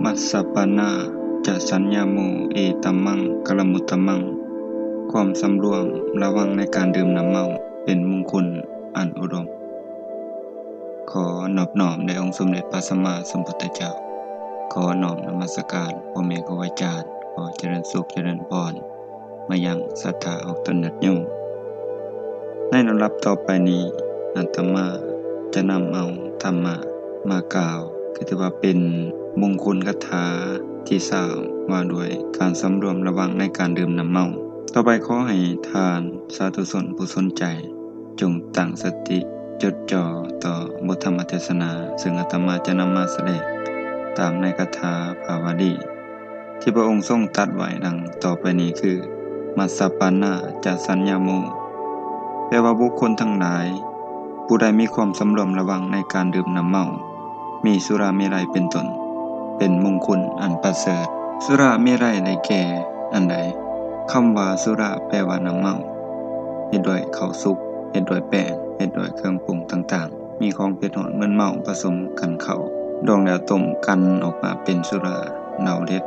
ມັດສະປານາ ຈະ ສັນຍາໂມ ເອຕະມັງ ກະລະມຸດຕະມັງ ຄວາມສຳລວມລະວັງໃນການດື່ມນ້ຳເມົາເປັນມຸງຄຸນອັນອຸດົມ. ຂໍນອບນ້ອມແດ່ອົງສົມເດັດພະສຳມາສຳພຸດທະເຈົ້າ. ຂໍນ້ອມນະມັດສະການພໍ່ແມ່ຄູອາຈານ. ຂໍຈະເລີນສຸກຈະເລີນພອນ ມາຍັງສັດທາອອກຕົນຍາດໂຍມ. ໃນລຳດັບຕໍ່ໄປນີ້ ອາດຕະມາຈະນຳເອົາທຳມະມາກ່າວ ຄືຖືວ່າເປັນມຸງຄຸນຄາຖາທີຊາວ ວ່າດ້ວຍການສຳລວມລະວັງໃນການດື່ມນ້ຳເມົາ. ຕໍ່ໄປຂໍໃຫ້ທ່ານສາທຸຊົນຜູ້ສົນໃຈ ຈົ່ງຕັ້ງສະຕິຈົດຈ່ອຕອບົດທຳມະເທດສະນາ ເຊິ່ງອາດຕະມາຈະນຳມາສະແດງຕາມໃນຄາຖາພາວາລີ ທີ່ພະອົງຊົງຕັດໄວ້ດັ່ງຕໍ່ໄປນີ້ຄື ມັດສະປານາ ຈະ ສັນຍາໂມ ແປວ່າບຸກຄົນທັງຫຼາຍ ຜູ້ໃດມີຄວາມສຳລວມລະວັງໃນການດື່ມນ້ຳເມົາ ມີສຸລາເມໄລເປັນຕົ້ນ ເປັນມຸງຄຸນອັນປະເສີດ. ສຸລາເມໄລໄດ້ແກ່ອັນໃດ? ຄຳວ່າສຸລາແປວ່ານ້ຳເມົາ ເຮັດດ້ວຍເຂົ້າສຸກ, ເຮັດດ້ວຍແປ້ງ, ເຮັດດ້ວຍເຄື່ອງປຸງຕ່າງໆ. ມີຂອງເຜັດຮ້ອນມຶນເມົາປະສົມກັນເຂົ້າ ດອງແລ້ວຕົ້ມກັ່ນອອກມາເປັນສຸລາເຫຼົ້າເດັດ.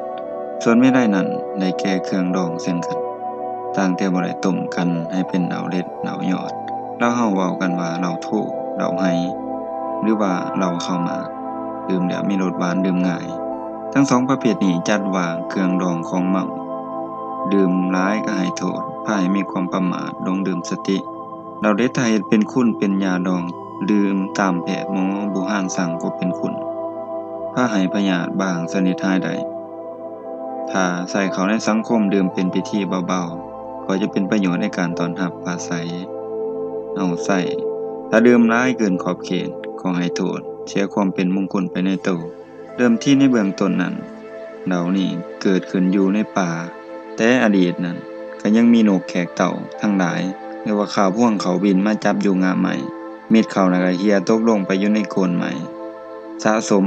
ສ່ວນເມໄລນັ້ນໄດ້ແກ່ເຄື່ອງດອງເຊັ່ນກັນ, ຕ່າງແຕ່ບໍ່ໄດ້ຕົ້ມກັ່ນໃຫ້ເປັນເຫຼົ້າເດັດເຫຼົ້າຍອດ. ລາວເຮົາເວົ້າກັນວ່າເຫຼົ້າໂທ, ເຫຼົ້າໄຮ ຫຼືວ່າເຫຼົ້າເຂົ້າໝາກ, ດື່ມແລ້ວມີລົດຫວານ, ດື່ມງ່າຍ. ທັງສອງປະເພດນີ້ຈັດວ່າເຄື່ອງດອງຂອງເມົາ. ດື່ມຫຼາຍກໍໃຫ້ໂທດ, ພາໃຫ້ມີຄວາມປະໝາດ, ຫຼົງລືມສະຕິ. ເຫຼົ້າເດັດຖ້າເຮັດເປັນຂຸນເປັນຢາດອງ, ດື່ມຕາມແພດໝໍບູຮານສັ່ງກໍເປັນຂຸນ, ພາໃຫ້ພະຍາດບາງຊະນິດຫາຍໄດ້. ຖ້າໃສ່ເຂົ້າໃນສັງຄົມ, ດື່ມເປັນພິທີເບົາໆ ກໍຈະເປັນປະໂຫຍດໃນການຕ້ອນຮັບປາໄສເອົາໃຊ້. ຖ້າດື່ມຫຼາຍເກີນຂອບເຂດ ກໍໃຫ້ໂທດ, ເສຍຄວາມເປັນມຸງຄຸນໄປໃນໂຕ. ເດີມທີໃນເບື້ອງຕົ້ນນັ້ນ ເຫຼົ້ານີ້ເກີດຂຶ້ນຢູ່ໃນປ່າ, ແຕ່ອະດີດນັ້ນກໍຍັງມີນົກແຂກເຕົ້າທັງຫຼາຍ ຫຼືວ່າຂ້າພວງເຂົາບິນມາຈັບຢູ່ງ່າໄມ້, ເມັດເຂົ້ານັ້ນກໍເຫ່ຍຕົກລົງໄປຢູ່ໃນໂກນໄມ້ ສະສົມ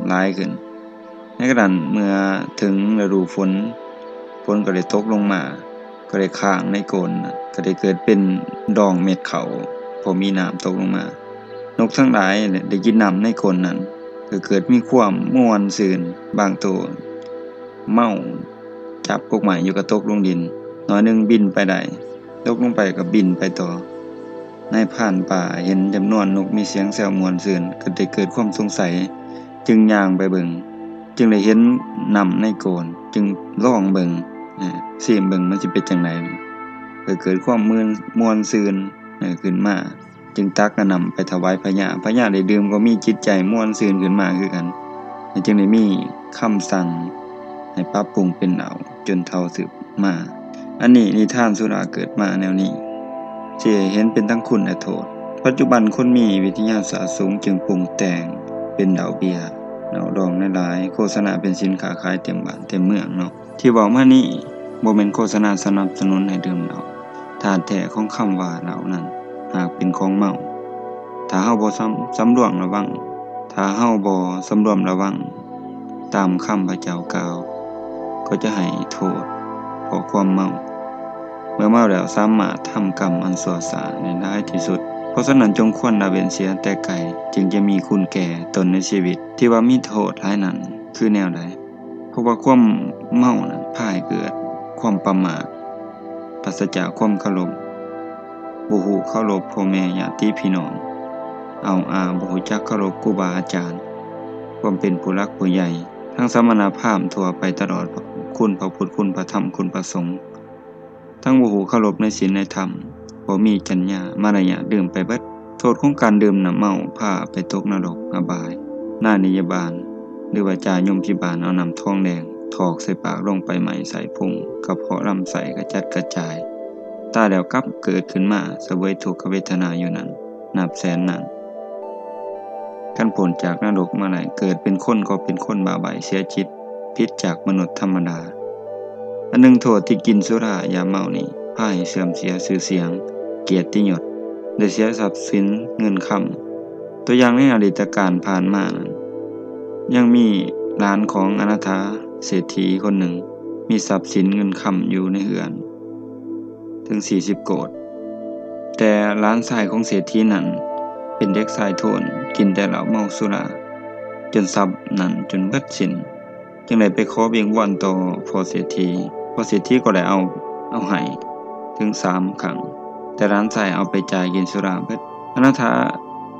ຫຼາຍຂຶ້ນ. ໃນກະນັ້ນເມື່ອເຖິງລະດູຝົນ, ຝົນກໍໄດ້ຕົກລົງມາ, ກໍໄດ້ຄ້າງໃນໂກນ, ກໍໄດ້ເກີດເປັນດອງເມັດເຂົ້າ ເພາະມີນ້ຳຕົກລົງມາ. ນົກທັງຫຼາຍໄດ້ກິນນ້ຳໃນໂກນນັ້ນ ກໍເກີດມີຄວາມມ່ວນຊື່ນ. ບາງໂຕເມົາຈັບກົກໄມ້ຢູ່ກໍຕົກລົງດິນ, ໜ້ອຍໜຶ່ງບິນໄປໄດ້, ຕົກລົງໄປກໍບິນໄປຕໍ່. ນາຍພານປ່າເຫັນຈຳນວນນົກມີສຽງແຊວມ່ວນຊື່ນ ກໍໄດ້ເກີດຄວາມສົງໄສ, ຈຶ່ງຍ່າງໄປເບິ່ງ, ຈຶ່ງໄດ້ເຫັນນ້ຳໃນໂກນ, ຈຶ່ງລອງເບິ່ງ, ຊີມເບິ່ງມັນຊິເປັນຈັ່ງໃດ. ກໍເກີດຄວາມມ່ວນ, ມ່ວນຊື່ນຂຶ້ນມາ. ຈຶ່ງຕັກເອົານ້ຳໄປຖວາຍພະຍາ. ພະຍາໄດ້ດື່ມກໍມີຈິດໃຈມ່ວນຊື່ນຂຶ້ນມາຄືກັນ, ແລະ ຈຶ່ງໄດ້ມີຄຳສັ່ງໃຫ້ປັບປຸງເປັນເຫຼົ້າຈົນເຖົ້າສືບມາ. ອັນນີ້ນິທານສຸລາເກີດມາແນວນີ້ ຊິໃຫ້ເຫັນເປັນທັງຄຸນ ແລະ ໂທດ. ປັດຈຸບັນຄົນມີວິທະຍາສາດສູງຈຶ່ງປຸງແຕ່ງເປັນເຫຼົ້າເບຍ, ເຫຼົ້າດອງຫຼາຍໆ, ໂຄສະນາເປັນສິນຄ້າຂາຍເຕັມບ້ານເຕັມເມືອງເນາະ. ທີ່ເວົ້າມານີ້ບໍ່ແມ່ນໂຄສະນາສະໜັບສະໜູນໃຫ້ດື່ມເຫຼົ້າ. ທາດແທ້ຂອງຄຳວ່າເຫຼົ້ານັ້ນຫາກເປັນຂອງເມົາ. ຖ້າເຮົາບໍ່ສຳ, ສຳລວມລະວັງ, ຖ້າເຮົາບໍ່ສຳລວມລະວັງຕາມຄຳພະເຈົ້າກ່າວ, ກໍຈະໃຫ້ໂທດເພາະຄວາມເມົາ. ເມື່ອເມົາແລ້ວສາມາດທຳກຳອັນຊົ່ວຊ້າໄດ້ຫຼາຍທີ່ສຸດ. ເພາະສະນັ້ນຈົ່ງຄວນລະເວັ້ນເສຍແຕ່ໄກ, ຈຶ່ງຈະມີຄຸນແກ່ຕົນໃນຊີວິດ. ທີ່ວ່າມີໂທດຫຼາຍນັ້ນຄືແນວໃດ? ເພາະວ່າຄວາມເມົານັ້ນພາໃຫ້ເກີດຄວາມປະໝາດ, ປາສະຈາກຄວາມເຄົາລົບ, ບໍ່ຮູ້ເຄົາລົບພໍ່ແມ່ຍາຕິພີ່ນ້ອງ, ເອົາອາບໍ່ຮູ້ຈັກເຄົາລົບຄູບາອາຈານ, ຄວາມເປັນຜູ້ຫຼັກຜູ້ໃຫຍ່, ທັງສະມະນະພາມທົ່ວໄປຕະຫຼອດ, ຄຸນພະພຸດ, ຄຸນພະທຳ, ຄຸນພະສົງ. ທັງບໍ່ຮູ້ເຄົາລົບໃນສິນໃນທຳ, ບໍ່ມີຈັນຍາມາລະຍາດ, ລືມໄປເບິດ. ໂທດຂອງການດື່ມນ້ຳເມົາພາໄປຕົກນະລົກອະບາຍ, ນານິຍະບານ ຫຼືວ່າຈ່າຍົມພິບານເອົານ້ຳທອງແດງຖອກໃສ່ປາກ, ລົງໄປໄໝ້ໃສ່ພຸງ, ກະເພາະລຳໄສ້ກະຈັດກະຈາຍ, ຕາຍແລ້ວກັບເກີດຂຶ້ນມາສະເຫວີຍທຸກຂະເວທະນາຢູ່ນັ້ນ ນັບແສນນານ. ຄັນພົ້ນຈາກນະລົກມາໄດ້, ເກີດເປັນຄົນກໍເປັນຄົນບ້າໃບ້ເສຍຈິດ, ຜິດຈາກມະນຸດທຳມະດາ. ອັນໜຶ່ງໂທດທີ່ກິນສຸລາຢາເມົານີ້ ພາໃຫ້ເສື່ອມເສຍຊື່ສຽງ, ກຽດຕິຍົດ, ໄດ້ເສຍຊັບສິນເງິນຄຳ. ຕົວຢ່າງໃນອະດີດຕະການຜ່ານມານັ້ນ, ຍັງມີຫຼານຂອງອະນາຖາເສດຖີຄົນໜຶ່ງ ມີຊັບສິນເງິນຄຳຢູ່ໃນເຮືອນ ເຖິງສີ່ສິບໂກດ. ແຕ່ຫຼານຊາຍຂອງເສດຖີນັ້ນເປັນເດັກຊາຍໂທນ, ກິນແຕ່ເຫຼົ້າເມົາສຸລາ ຈົນຊັບນັ້ນຈົນເບິດສິ້ນ. ຈຶ່ງໄດ້ໄປຂໍວິງວອນຕໍ່ພໍ່ເສດຖີ. ພໍ່ເສດຖີກໍໄດ້ເອົາ ເອົາໃຫ້ເຖິງສາມຄັ້ງ, ແຕ່ຫຼານຊາຍເອົາໄປຈ່າຍກິນສຸລາເບິດ. ອະນາຖາ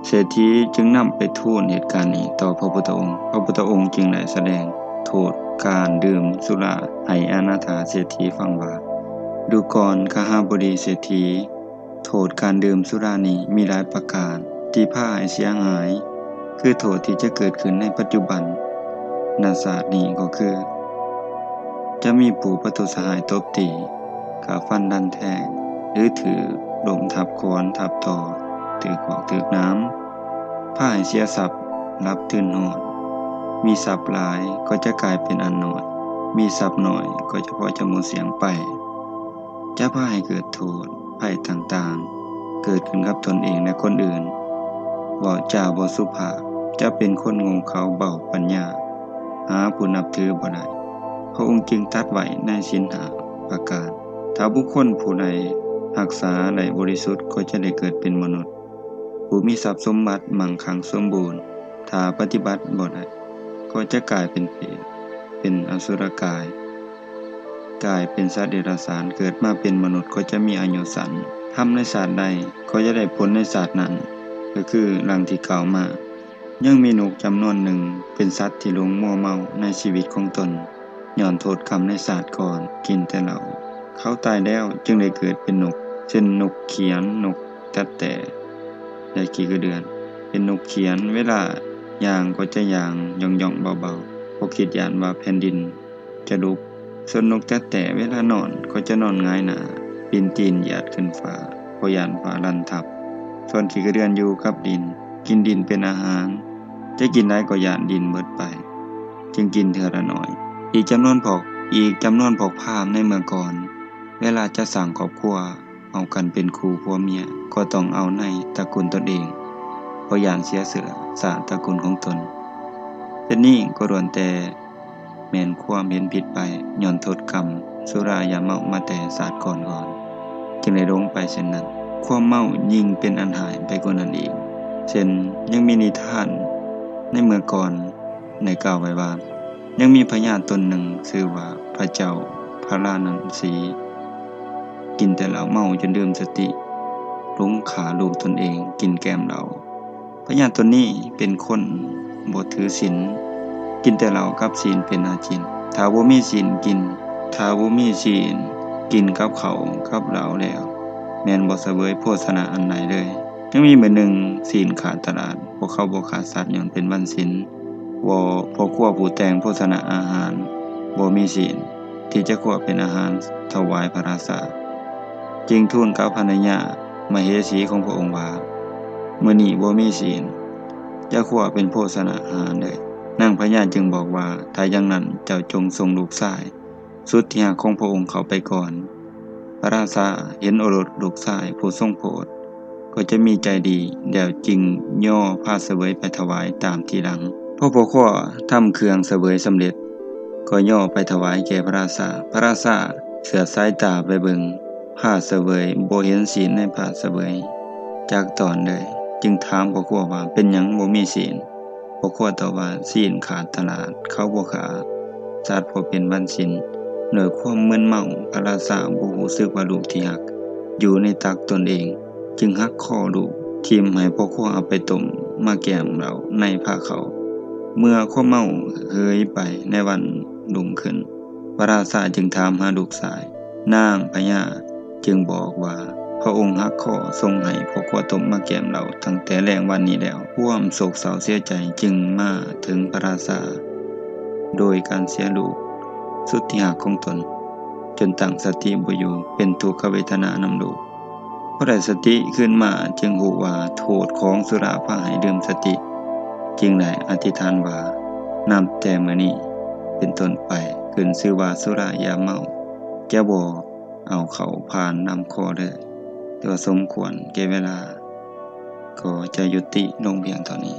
ເສດຖີຈຶ່ງນຳໄປທູນເຫດການນີ້ຕໍ່ພະພຸດທະອົງ. ພະພຸດທະອົງຈຶ່ງໄດ້ສະແດງໂທດການດື່ມສຸລາໃຫ້ອະນາຖາເສດຖີຟັງວ່າ, ດູກ່ອນ ຄະຫະບໍດີເສດຖີ, ໂທດການດື່ມສຸລານີ້ມີຫຼາຍປະການທີ່ພາໃຫ້ເສຍຫາຍ, ຄືໂທດທີ່ຈະເກີດຂຶ້ນໃນປັດຈຸບັນນະຊາດນີ້ກໍຄື ຈະມີຜູ້ປະທຸດສະຮ້າຍຕົບຕີ, ຂ້າຟັນດັນແທງ ຫຼື ຖືກລົມທັບຂອນທັບຕໍ, ຖືກຂອກຖືກໜາມ, ພາໃຫ້ເສຍຊັບ, ຫຼັບຕື່ນນອນ. ມີຊັບຫຼາຍກໍຈະກາຍເປັນອັນໜ້ອຍ, ມີຊັບໜ້ອຍກໍຈະພໍຈະໝົດສຽງໄປ. ຈະພາໃຫ້ເກີດໂທດໄພຕ່າງໆ ເກີດຂຶ້ນກັບຕົນເອງ ແລະ ຄົນອື່ນ, ເວົ້າຈາບໍ່ສຸພາບ, ຈະເປັນຄົນໂງ່ເຂົາເບົາປັນຍາ, ຫາຜູ້ນັບຖືບໍ່ໄດ້. ພະອົງຈຶ່ງຕັດໄວ້ໃນສິນຫ້າປະການ, ຖ້າບຸກຄົນຜູ້ໃດຮັກສາໄດ້ບໍລິສຸດ ກໍຈະໄດ້ເກີດເປັນມະນຸດ ຜູ້ມີຊັບສົມບັດໝັ້ງຄັ່ງສົມບູນ. ຖ້າປະຕິບັດບໍ່ໄດ້ ກໍຈະກາຍເປັນເປດ, ເປັນອະສຸລະກາຍ, ກາຍເປັນສັດເດຍລະສານ, ເກີດມາເປັນມະນຸດກໍຈະມີອາຍຸສັ້ນ. ທຳໃນຊາດໃດ ກໍຈະໄດ້ຜົນໃນຊາດນັ້ນ, ກໍຄືດັ່ງທີ່ກ່າວມາ. ຍັງມີນົກຈຳນວນໜຶ່ງເປັນສັດທີ່ຫຼົງມົວເມົາໃນຊີວິດຂອງຕົນ ຍ້ອນໂທດກຳໃນຊາດກ່ອນກິນແຕ່ເຫຼົ້າ. ເຂົາຕາຍແລ້ວຈຶ່ງໄດ້ເກີດເປັນນົກ, ເຊັ່ນ ນົກຂຽນ, ນົກຕັດແຕ່ ແລະ ຂີ້ກະເດືອນ. ເປັນນົກຂຽນ, ເວລາຍ່າງກໍຈະຍ່າງຢ່ອງໆເບົາໆ, ເພາະຄິດຢ້ານວ່າແຜ່ນດິນຈະຫຼຸບ. ສ່ວນນົກຕັດແຕ່ ເວລານອນກໍຈະນອນຫງາຍໜ້າ, ປິ່ນຕີນຢາດຂຶ້ນຟ້າ, ເພາະຢ້ານຟ້າລັ່ນທັບ. ສ່ວນຂີ້ກະເດືອນຢູ່ກັບດິນ, ກິນດິນເປັນອາຫານ, ຈະກິນຫຼາຍກໍຢ້ານດິນເບິດໄປ, ຈຶ່ງກິນເທື່ອລະໜ້ອຍ. ອີກຈຳນວນພວກ, ອີກຈຳນວນພວກພາມໃນເມື່ອກ່ອນ, ເວລາຈະສ້າງຄອບຄົວ, ເອົາກັນເປັນຄູ່ຜົວເມຍ ກໍຕ້ອງເອົາໃນຕະກຸນຕົນເອງ, ເພາະຢ້ານເສຍເຊື້ອຊາດຕະກຸນຂອງຕົນ. ເຊັ່ນນີ້ກໍລ້ວນແຕ່ແມ່ນຄວາມເຫັນຜິດໄປ, ຍ້ອນໂທດກຳສຸລາຢາເມົາມາແຕ່ຊາດກ່ອນໆ ຈຶ່ງໄດ້ຫຼົງໄປເຊັ່ນນັ້ນ. ຄວາມເມົາຍິ່ງເປັນອັນຮ້າຍໄປກວ່ານັ້ນອີກ. ເຊັ່ນ, ຍັງມີນິທານໃນເມື່ອກ່ອນ ໄດ້ກ່າວໄວ້ວ່າ ຍັງມີພະຍາຕົນໜຶ່ງຊື່ວ່າພະເຈົ້າພະລານະສີ ກິນແຕ່ເຫຼົ້າເມົາຈົນລືມສະຕິ, ຫຼົງຂ້າລູກຕົນເອງກິນແກ້ມເຫຼົ້າ. ພະຍາຕົນນີ້ເປັນຄົນບໍ່ຖືສິນ, ກິນແຕ່ເຫຼົ້າກັບຊີ້ນເປັນອາຈິນ. ຖ້າບໍ່ມີຊີ້ນກິນ, ຖ້າບໍ່ມີຊີ້ນກິນກັບເຂົ້າກັບເຫຼົ້າແລ້ວ ແມ່ນບໍ່ສະເຫວີຍໂພຊະນາອັນໃດເລີຍ. ຍັງມີມື້ໜຶ່ງ ຊີ້ນຂາດຕະຫຼາດ, ພວກເຂົາບໍ່ຂ້າສັດຍ້ອນເປັນວັນສິນ. ພໍ່ ພໍ່ຄົວຜູ້ແຕ່ງໂພຊະນາອາຫານບໍ່ມີຊີ້ນທີ່ຈະຂົ້ວເປັນອາຫານຖວາຍພະລາຊາ, ຈຶ່ງທູນກັບພັນລະຍາມະເຫສີຂອງພະອົງວ່າ, ມື້ນີ້ບໍ່ມີຊີ້ນຈະຂົ້ວເປັນໂພຊະນາອາຫານເລີຍ. ນາງພະຍາຈຶ່ງບອກວ່າ, ຖ້າຢ່າງນັ້ນເຈົ້າຈົ່ງສົ່ງລູກຊາຍ ສຸດທີ່ຮັກຂອງພະອົງເຂົ້າໄປກ່ອນ. ພະລາຊາເຫັນໂອລົດລູກຊາຍຜູ້ຊົງໂຜດ ກໍຈະມີໃຈດີ ແລ້ວຈຶ່ງຍໍພາສະເຫວີຍໄປຖວາຍຕາມທີຫຼັງ. ພໍພໍ່ຄົວທຳເຄື່ອງສະເຫວີຍສຳເລັດ ກໍຍໍໄປຖວາຍແກ່ພະລາຊາ. ພະລາຊາເຊືອດສາຍຕາໄປເບິ່ງພາສະເຫວີຍ ບໍ່ເຫັນຊີ້ນໃນພາສະເຫວີຍຈັກຕອນເລີຍ, ຈຶ່ງຖາມພໍ່ຄົວວ່າ ເປັນຫຍັງບໍ່ມີຊີ້ນ? ພໍ່ຄົວຕອບວ່າ, ຊີ້ນຂາດຕະຫຼາດ, ເຂົາບໍ່ຂ້າສັດເພາະເປັນວັນສິນ. ດ້ວຍຄວາມມຶນເມົາ, ພະລາຊາບໍ່ຮູ້ສຶກວ່າລູກທີ່ຮັກຢູ່ໃນຕັກຕົນເອງ, ຈຶ່ງຫັກຄໍລູກຖິ້ມໃຫ້ພໍ່ຄົວເອົາໄປຕົ້ມມາແກ້ມເຫຼົ້າໃນພາເຂົ້າ. ເມື່ອຄວາມເມົາເຫີຍໄປໃນວັນລຸ້ງຂຶ້ນ, ພະລາຊາຈຶ່ງຖາມຫາລູກຊາຍ. ນາງພະຍາຈຶ່ງບອກວ່າ, ພະອົງຫັກຄໍສົ່ງໃຫ້ພໍ່ຄົວຕົ້ມມາແກ້ມເຫຼົ້າຕັ້ງແຕ່ແລງວັນນີ້ແລ້ວ. ຄວາມໂສກເສົ້າເສຍໃຈຈຶ່ງມາເຖິງພະລາຊາ ໂດຍການເສຍລູກສຸດທີ່ຮັກຂອງຕົນ, ຈົນຕັ້ງສະຕິບໍ່ຢູ່, ເປັນທຸກຂະເວທະນານຳລູກ. ພໍໄດ້ສະຕິຄືນມາ ຈຶ່ງຮູ້ວ່າໂທດຂອງສຸລາພາໃຫ້ລືມສະຕິ, ຈຶ່ງໄດ້ອະທິຖານວ່າ, ນັບແຕ່ມື້ນີ້ເປັນຕົ້ນໄປ, ຂຶ້ນຊື່ວ່າສຸລາຢ່າເມົາ, ຈະບໍ່ເອົາເຂົ້າຜ່ານລຳຄໍເລີຍ. ຖືວ່າສົມຄວນແກ່ເວລາ, ກໍຈະຍຸຕິລົງພຽງເທົ່ານີ້.